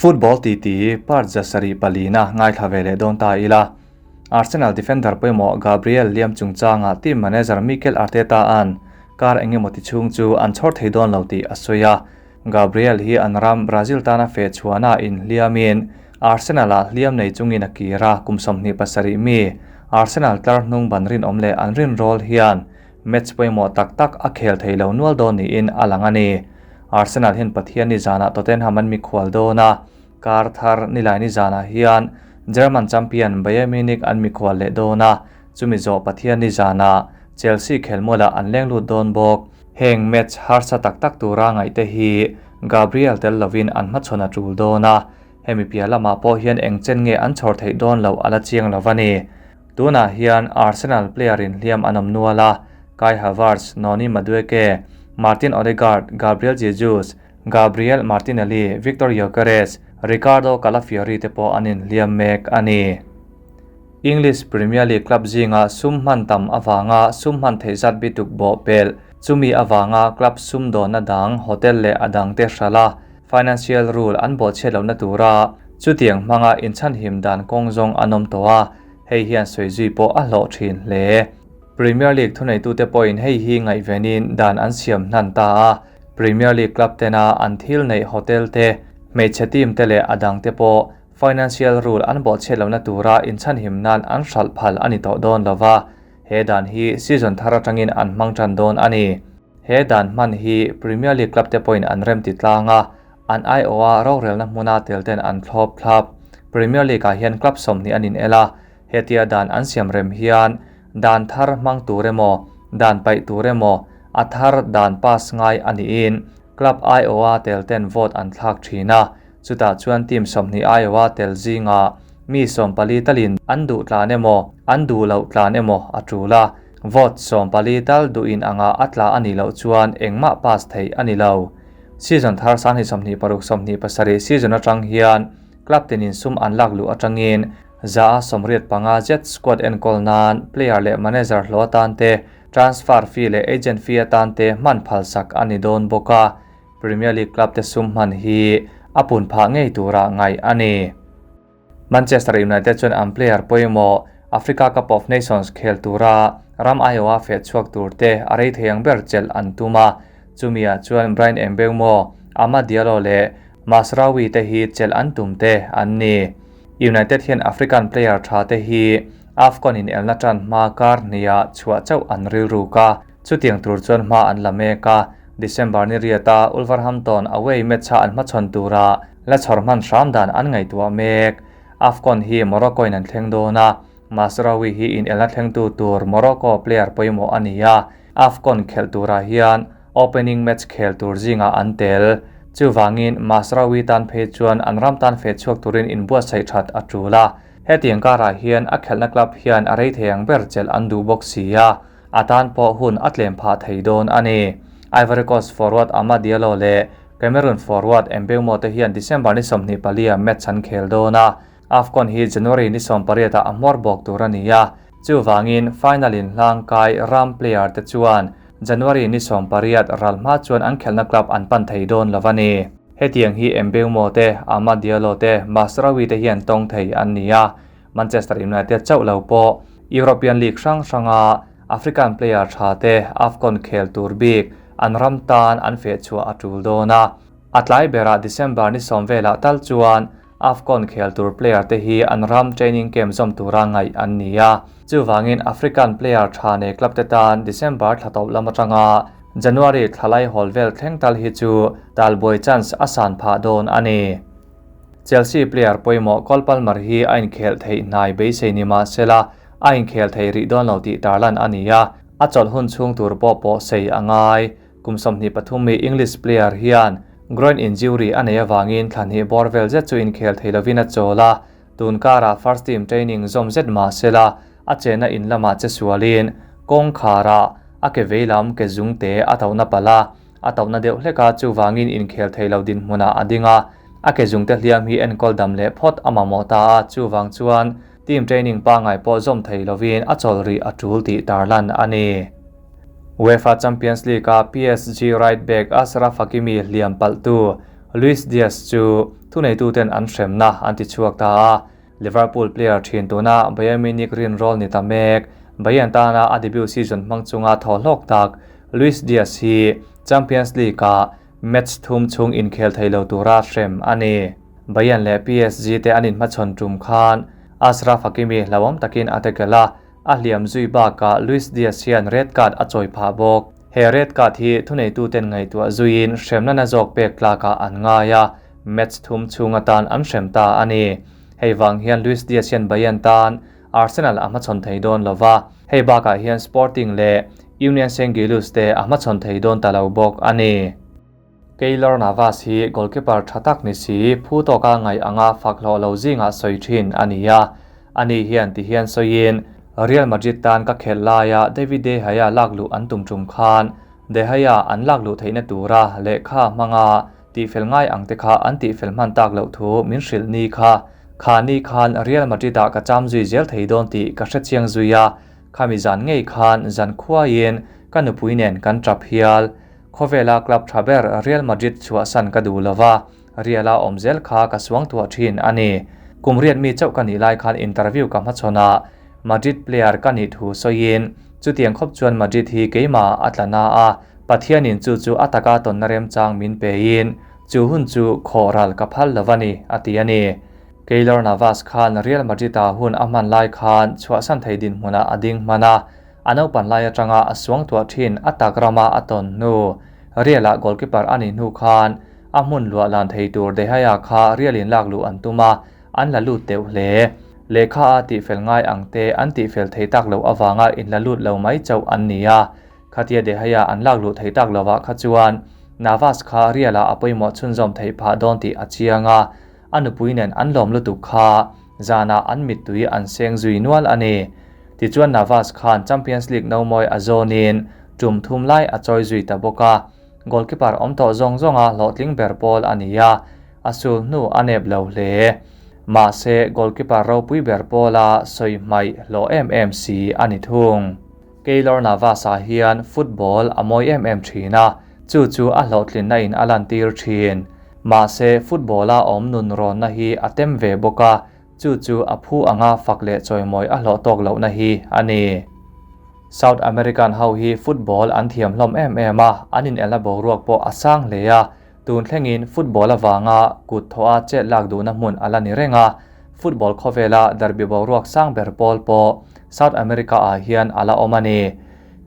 Football titi part 74 na ngaithla ve leh dawn ta ila. Arsenal defender pawimawh Gabriel hliam chungchangah team manager Mikel Arteta-a'n kar engemaw ti chhung chu an chhawr thei dawn lo tih a sawi a. Gabriel hi an ram Brazil tana feh chhuahna inhliamin Arsenal-ah hliam nei chungin a kir a, kum 27 mi Arsenal tlar hnung ban rinawm leh an rinrawl hian match pawimawh tak tak a khel thei lo nual dawn niin a lang a ni. Arsenal hian Pathianni zanah Tottenham an mikhual dawn a, kar thar Nilaini zanah hian German champion Bayern Munich an mikhual leh dawn a, chumi zawh Pathianni zanah Chelsea khelmualah an leng lut dawn bawk. Heng match harsa tak tak tura ngaihte hi Gabriel tel lovin an hmachhawn a tul dawn a, hemi piah lamah pawh hian eng chen nge an chhawr theih dawn loh a la chiang lo a ni. Tunah hian Arsenal player in hliam an awm nual a, Kai Havertz, Noni Madueke, Martin Odegaard, Gabriel Jesus, Gabriel Martinelli, Viktor Gyokeres, Riccardo Calafiori te pawh an inhliam mek a ni. English Premier League club zinga sum hman tam avanga sum hman theih zat bituk bawh pelh, chumi avanga club sumdawnna dang, hotel leh a dangte hralh a, financial rule an bawhchhiat lohna tura chutiang hmanga inchhanhim dan kawng zawng an awm tawh a, hei hian sawi zui pawh a hlawh thin hle. Premier League thuneitute pawhin hei hi ngaihvenin dan an siam hnan ta a, Premier League club tena an thil neih hotel te, hmeichhe team te leh a dangte pawh financial rule an bawhchhiat lohna tura inchhanhim nan an hralh phal a ni tawh dawn lo va, he dan hi season thar atangin an hmang tan dawn a ni. He dan hman hi Premier League club te pawhin an rem ti tlang a, an aiawha rorelna hmuna tel ten an thlawp thlap. Premier League ah hian club 20 an inel a, hetia dan an siam rem hian dan thar hmang tur emaw, dan paih tur emaw, a thar dan pass ngai a niin club aiawha tel ten vote an thlak thin a, chutah chuan team 20 aiawha tel zinga mi 14 talin an duh tlan emaw, an duh loh tlan emaw a tul a, vote 14 tal duhin anga a tla a nih loh chuan engmah pass theih a ni lo. Season thar 2026 27 season atang hian club tinin sum an lak luh atangin za a 85 zet squad enkawl nan player leh manager hlawh atan te, transfer fee leh agent fee atan te hman phal sak a ni dawn bawk a, Premier League club te sum hman hi a pun phah ngei tura ngaih a ni. Manchester United chuan an player pawimawh Africa Cup of Nations khel tura ram aiawha feh chhuak tur te a rei thei ang ber chelh an tum a, chumi-ah chuan Bryan Mbeumo, Amad Diallo leh Mazraoui te hi chelh an tum te an ni. United hian African player tha te hi AFCON in elna tan hma kar hniah chhuah chauh an rilruk a, chutiang tur chuan hma an la mek a, December ni riata Wolverhampton away match-a an hmachhawn tura la chhawr hman hram dan an ngaihtuah mek. AFCON hi Morocco in an thleng dawn a, Mazraoui hi in elna thlengtu tur Morocco player pawimawh a ni a, AFCON khelh turah hian opening match khel tur zingah an tel. Chuvangin Mazraoui tan phei chuan an ram tan feh chhuak turin inbuatsaih that a tul a, hetiang karah hian a khelhna club hian a rei thei ang ber chelh an duh bawk si a, a tan pawh hun a tlem phah thei dawn a ni. Ivory Coast forward Amad Diallo leh Cameroon forward Mbeumo te hian December ni 24 ah match an khel dawn a, AFCON hi January ni 18 ah a hmawr bawk tur a ni a, chuvangin final in hlang kai ram player te chuan January ni 18 ral hma chuan an khelhna club an pan thei dawn lo a ni. Hetiang hi Mbeumo te, Amad Diallo te, Mazraoui te hian tawng thei an ni a, Manchester United chauh lo pawh European League hrang hranga African player tha te AFCON khel tur bik an ram tan an feh chhuah a tul dawn a, a tlai berah December ni 10 velah tal chuan AFCON khel tur player te hi an ram training camp zawm tura ngaih an ni a, chuvangin African player tha nei club te tan December thla tawp lam atanga January thlalai hawl vel thleng tal hi chu talbuai chance a san phah dawn a ni. Chelsea player pawimawh Cole Palmer hi a inkhel theih hnai beisei ni mah sela a inkhel thei rih dawn lo tih tarlan a ni a, a chawlh hun chhung tur pawh pawh sei a ngai. Kum 23 mi English player hian groin injury a nei awangin thla hnih bawr vel zet chu inkhel thei lovin a chawl a, tun karah first team training zawm zet mah sela a chenna in lamah che sualin kawng kharah a ke veilam ke zung te a tauhna palh a, a tauhna deuh hlek a chuvangin inkhel thei lo dinhmunah a ding a, a ke zung te hliam hi enkawl dam leh phawt a mamawh ta a, chuvang chuan team training pangai pawh zawm thei lovin a chawl rih a tul tih tarlan a ni. UEFA Champions League-a PSG right back Achraf Hakimi hliam palhtu Luis Diaz chu Thuneituten an hremna an ti chhuak ta a, Liverpool player thin tuna Bayern Munich rinrawl ni ta mek, Bayern tana a debut season hmang chunga thaw hlawk tak Luis Diaz hi Champions League-ah match thum chhung inkhel thei lo tura hrem a ni. Bayern leh PSG te an inhmachhawn tum khan Achraf Hakimi hlauhawm takin a tackle a, a hliam zui bakah Luis Diaz hian red card a chawi phah bawk. He red card hi thuneituten ngaihtuah zuiin hremna na zawk pek tlakah an ngai a, match thum chhung atan an hrem ta a ni. Hei vang hian Luis Diaz hian Bayern tan Arsenal a hmachhawn thei dawn lo va, hei bakah hian Sporting leh Union Saint-Gilloise te a hmachhawn thei dawn ta lo bawk a ni. Keylor Navas hi goalkeeper tha tak ni si, phu tawka ngaih anga fak hlawh lo zingah sawi thin a ni a. Ani hian ti hian sawiin, Real Madrid tan ka khelh laia David De Gea lak luh an tum tum khan De Gea an lak luh theihna tura lehkha hmanga tihfel ngai ang te kha an tihfel hman tak loh thu min hrilh ni kha. Kha ni khan Real Madrid ah ka cham zui zel thei dawn tih ka hrechiang zui a, khami zan ngei khan zan khuaiin ka nupui nen kan tap hial. Khawvela club tha ber Real Madrid chhuahsan ka duh lova, Real-a awm zel kha ka suang tuah thin a ni. Kum riat mi chauh ka nih lai khan interview ka hmachhawn a, Madrid player ka nih thu sawiin, chutiang khawp chuan Madrid hi keimah a tla na a, Pathianin chu chu a taka tawnna remchang min pein, chu hun chu khawh ral ka phal lo a ni, a ti a ni. Keylor Navas khan Real Madrid-a hun a hman lai khan chhuahsan thei dinhmunah a ding hman a, A naupan lai atanga a suangtuah thin a tak rama a tawn hnu, Real-ah goalkeeper a nih hnu khan a hmun luah lan thei tur De Gea kha Real-in lak luh an tum a, an la lut deuh hle. Lehkha a tihfel ngai ang te an tihfel thei tak loh avanga inla lut lo mai chauh an ni a, khatia De Gea an lak luh thei tak lovah kha chuan Navas kha Real-ah a pawimawh chhunzawm theih phah dawn tih a chiang a, a nupui nen an lawm lutuk kha zanah an mittui an seng zui nual a ni. Tichuan Navas khan Champions League nomawi a zawnin tum thum lai a chawi zui ta bawk a, goalkeeper awm tawh zawng zawnga hlawhtling ber pawl a ni a, a sul hnu a nep lo hle. Mahse goalkeeper ropui ber pawla sawi hmaih hlawh em em si a ni thung. Keylor Navas-ah hian football a mawi em em thin a, chu chu a hlawhtlinna in a lantir thin. Mahse football-a awm nun rawnna hi a tem ve bawk a, Chu chu a phu anga fak leh chawimawi a hlawh tawk lohna hi a ni. South American ho hi football an thiam hlawm em em a, an inelna boruak pawh a sang hle a, tun thlengin football avanga kut thawha chet lak duhna hmun a la ni reng a, football khawvela derby boruak sang ber pawl pawh South America ah hian a la awm a ni.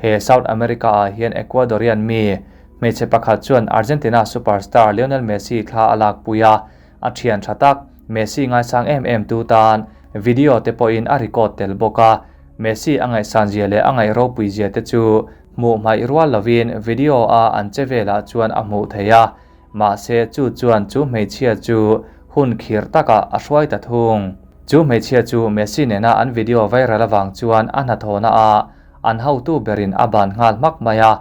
He South America ah hian Ecuadorian mi hmeichhe pakhat chuan Argentina superstar Lionel Messi thla a lakpui a, A thian tha tak, Messi ngaisang em em tu tan video te pawhin a record tel bawk a, Messi a ngaihsan zia leh a ngaih ropui zia te chu hmuh hmaih rual lovin video a an che velah chuan a hmuh theih a, mahse chu chuan chu hmeichhia chu hun khirh takah a hruai ta thung. Chu hmeichhia chu Messi nena an video viral avang chuan a hnathawhna ah an hotu berin a ban nghal hmak mai a,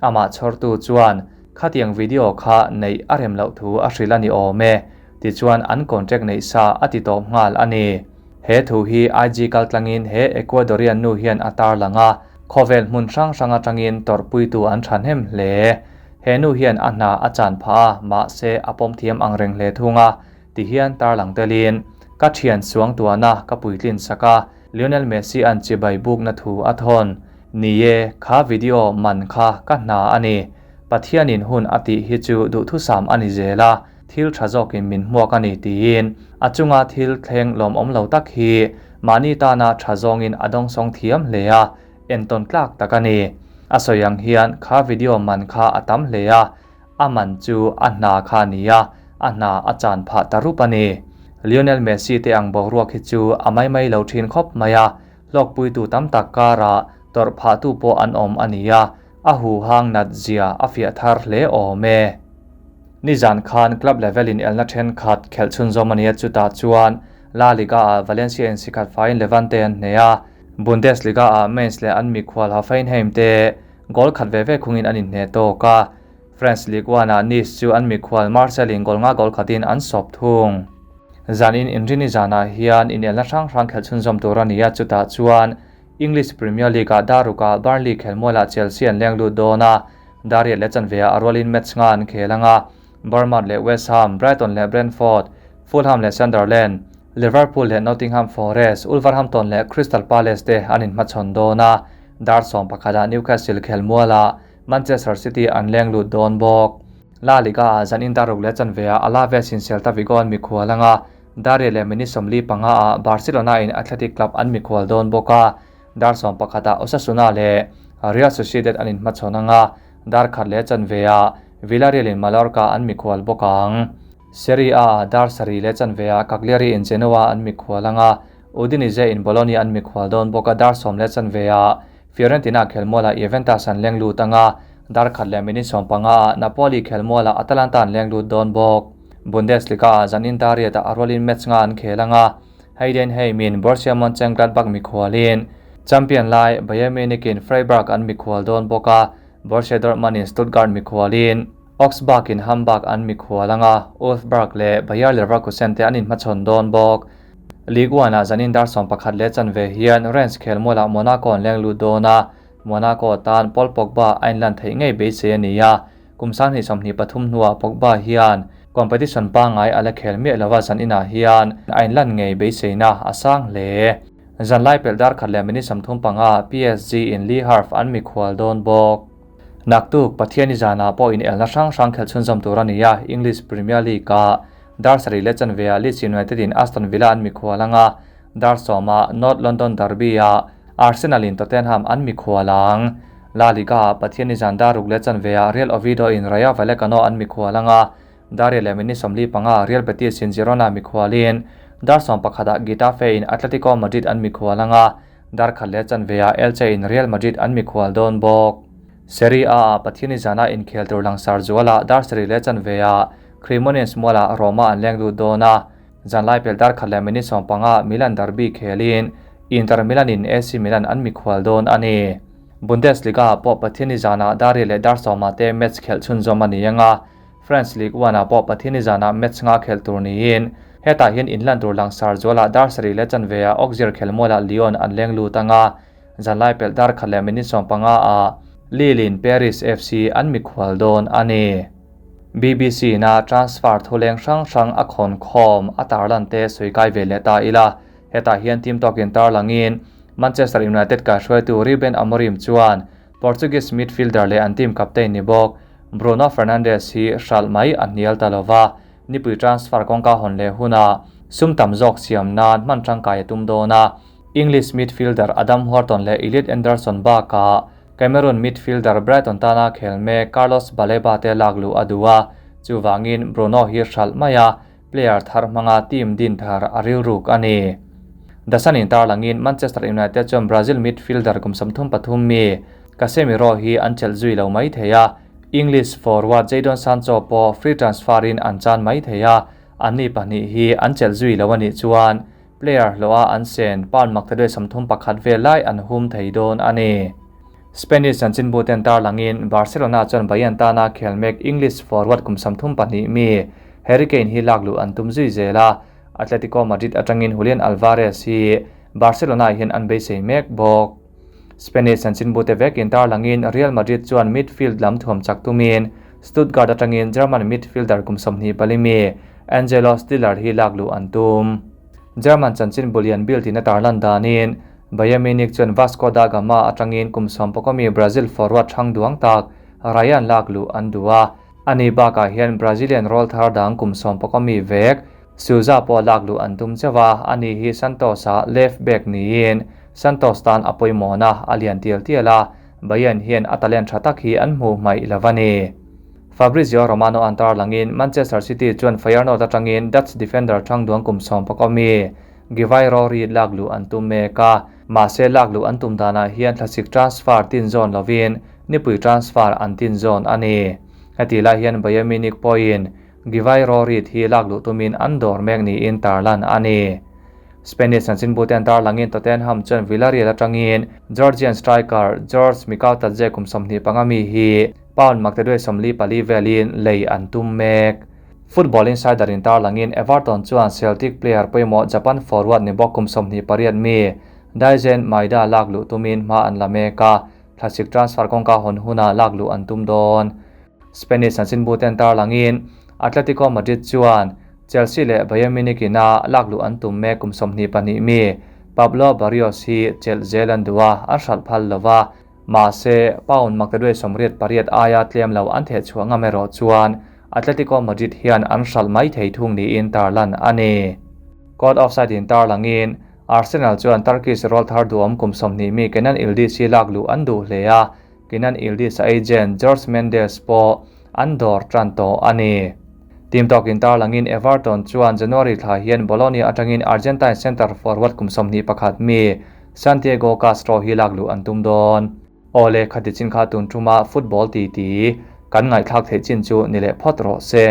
Amah chhawrtu chuan khatiang video kha neih a rem loh thu a hrilh a ni awm e, tichuan an contract neih sa a ti tawp nghal a ni. He thu hi IG kal tlangin he Ecuadorian nu hian a tarlang a, khawvel hmun hrang hrang atangin tawrhpuitu an thahnem hle. He nu hian a hna a chan phah a, mahse a pawm thiam ang reng hle thung a, ti hian tarlang telin, Ka thian suangtuahna ka puitlin sak a, Lionel Messi an chibai bukna thu a thawn. Ni e, kha video man kha ka hna a ni. Pathianin hun a tih hi chu duhthusam a ni zel a, thil tha zawkin min hmuak a ni tiin a chunga thil thleng lawmawm lo tak hi mahni tana tha zawngin a dawngsawng thiam hle a, entawn tlak tak a ni. A sawi ang hian kha video man kha a tam hle a, A man chu a hna kha a ni a, a hna a chan phah ta rup a ni. Lionel Messi te ang boruak hi chu a mai mai lo thin khawp mai a, hlawkpuitu tam tak karah tawrh phahtu pawh an awm a ni a, a huhang nat zia a fiah thar hle awm e. Nizan khan club level in elna thenkhat khelh chhunzawm a nia chutah chuan La Liga ah Valencia in sikhat faiin Levante an hneh a, Bundesliga ah Mainz leh an mikhual Hoffenheim te Goal khat ve ve khungin an inhneh tawk a, France Ligue 1-ah Nice chu an mikhual Marseille-in goal nga goal khatin an sawp thung. Zanin Inrini zanah hian inelna hrang hrang khelh chhunzawm tur a ni a, chutah chuan English Premier League-ah Darukah Burnley khelmualah Chelsea an leng lut dawn a, Dariat leh chanveah a rualin match nga an khel ang a, Bournemouth leh West Ham, Brighton leh Brentford, Fulham leh Sunderland, Liverpool leh Nottingham Forest, Wolverhampton leh Crystal Palace te an inhmachhawn dawn a, dar 11 ah Newcastle khelmualah Manchester City an leng lut dawn bawk. La Liga-ah zan indaruk leh chanve-ah Alaves in Celta Vigo an mikhual anga, dar riat leh minute 45 ah Barcelona in Athletic Club an mikhual dawn bawk a, dar 11 ah Osasuna leh Real Sociedad an inhmachhawn anga, dar khat leh chanve-ah Villarreal in Mallorca an mikhual bawk ang. Serie A-ah dar sarih leh chanve-ah Cagliari in Genoa an mikhual anga, Udinese in Bologna an mikhual dawn bawk a, dar sawm leh chanve-ah Fiorentina khelmualah Juventus an leng lut anga, dar khat leh minute 15 ah Napoli khelmualah Atalanta an leng lut dawn bawk. Bundesliga-ah zanin dar riatah a rualin match nga an khel anga, Heidenheim in Borussia Monchengladbach mikhualin champion lai Bayern Munich in Freiburg an mikhual dawn bawk a, Borussia Dortmund in Stuttgart mikhualin Augsburg in Hamburg an mikhual anga, Wolfsburg leh Bayer Leverkusen te an inhmachhawn dawn bawk. Ligue 1 ah zanin dar 11 leh chanve hian Rennes khelmualah Monaco an leng lut dawn a, Monaco tan Paul Pogba a inlan theih ngei beisei a ni a, kum 2023 hnuah Pogba hian competition pangngai a la khel miah lova zaninah hian a inlan ngei beiseina a sang hle. Zanlai pelh dar khat leh minute 35 PSG in Le Havre an mikhual dawn bawk. Naktuk, Pathiani zanah pawh inelna hrang hrang khelh chhunzawm tur a ni a, English Premier League-ah dar sarih leh chanve-ah Leeds United in Aston Villa an mikhual anga, dar sawmah North London Derby-ah Arsenal in Tottenham an mikhual ang. La Liga-ah Pathiani zan dar ruk leh chanve-ah Real Oviedo in Rayo Vallecano an mikhual anga, dar riat leh minute 45 Real Betis in Girona mikhualin, dar 11 ah Getafe in Atletico Madrid an mikhual anga, Dar khat leh chanve-ah Elche in Real Madrid an mikhual dawn bawk. Serie A-ah Pathiani zana inkhel tur langsar zualah dar sarih leh chanve-ah Cremonese mualah Roma an leng lut dawn a. Zanlai pel dar khat leh minute 15 Milan derby khelin Inter Milan in AC Milan an mikhual dawn a ni. Bundesliga-ah pawh Pathiani zanah dar riat leh dar sawmah te match khelh chhunzawm a ni ang a. France Ligue 1 ah pawh Pathiani zanah match nga khelh tur niin hetah hian inlan tur langsar zualah dar sarih leh chanve ah Auxerre khelmualah Lyon an leng lut anga, zanlai pelh dar khat leh minute 15 ah Lille in Paris FC an mikhual dawn a ni. BBC na transfer thuleng hrang hrang a khawn khawm a tarlan te sawi kai ve leh ta ila, hetah hian team tawkin tarlangin Manchester United kaihruaitu Ruben Amorim chuan Portuguese midfielder leh an team captain ni bawk Bruno Fernandes hi hralh mai a hnial ta lova, nipui transfer kawngka hawn leh hunah sum tam zawk siam nan hman tangkai a tum dawn a. English midfielder Adam Wharton leh Elliot Anderson bakah Cameroon midfielder Brighton tana khel mek Carlos Baleba te lak luh a duh a, chuvangin Bruno hi hralh mai a, player thar hmanga team din thar a rilruk a ni. The Sun in tarlangin Manchester United chuan Brazil midfielder kum 33 mi Casemiro hi an chelh zui lo mai thei a, English forward Jadon Sancho pawh free transfer in an chan mai thei a, anni pahnih hi an chelh zui lo a nih chuan player hlawha an sen pound maktaduai 31 vel lai an hum thei dawn a ni. Spanish chanchinbu ten tarlangin Barcelona chuan Bayern tana khel mek English forward kum 32 mi Harry Kane hi lak luh an tum zui zel a, Atletico Madrid atangin Julian Alvarez hi Barcelona hian an beisei mek bawk. Spanish chanchinbu te vekin tarlangin Real Madrid chuan midfield lam thuam chak tumin Stuttgart atangin German midfielder kum 24 mi Angelo Stiller hi lak luh an tum. German chanchinbu lian Bild in a tarlan danin Bayern Munich chuan Vasco da Gama atangin kum 11 mi Brazil forward thang duang tak Ryan lak luh an duh a, ani bakah hian Brazilian rawlthar dang kum 11 mi vek Souza pawh lak luh an tum chauh a, ani hi Santos ah left back niin Santos tan a pawimawh na a lian tial tial a, Bayern hian a talent tha tak hi an hmuh hmaih lo a ni. Fabrizio Romano an tarlangin Manchester City chuan Feyenoord atangin Dutch defender thang duang kum 11 mi Givairo Read lak luh an tum mek a, mahse lak luh an tum danah hian thlasik transfer tin zawn lovin nipui transfer an tin zawn a ni. Heti lai hian Bayern Munich pawhin Givairo Read hi lak luh tumin an dawr mek niin tarlan a ni. Spanish chanchinbu te an tarlangin Tottenham chuan Villarreal atangin Georgian striker George Mikautadze kum 25 mi hi pound maktaduai 44 velin lei an tum mek. Football Insider in tarlangin Everton chuan Celtic player pawimawh Japan forward ni bawk kum 28 mi Daizen Maeda lak luh tumin hma an la mek a, thlasik transfer kawngka hawn huna lak luh an tum dawn. Spanish chanchinbu te an tarlangin Atletico Madrid chuan Chelsea leh Bayern Munich ina lakluh an tum mek kum 22 mi Pablo Barrios hi chelh zel an duh a, an hralh phal lo va. Mahse, pound maktaduai 88 aia tlem lo an theh chhuah ngam erawh chuan Atletico Madrid hian an hralh mai thei thung niin tarlan a ni. Caught offside in tarlangin Arsenal chuan Turkish rawlthar duhawm kum 20 mi Kenan Yildiz hi lakluh an duh hle a, Kenan Yildiz agent Jorge Mendes pawh an dawr tan tawh a ni. Team talk in tarlangin Everton chuan January thla hian Bologna atangin Argentine centre forward kum 21 mi Santiago Castro hi lakluh an tum dawn. Awle khati chin kha tun thuma football ti ti kan ngai thlak thei chin chu ni leh phawt rawh se.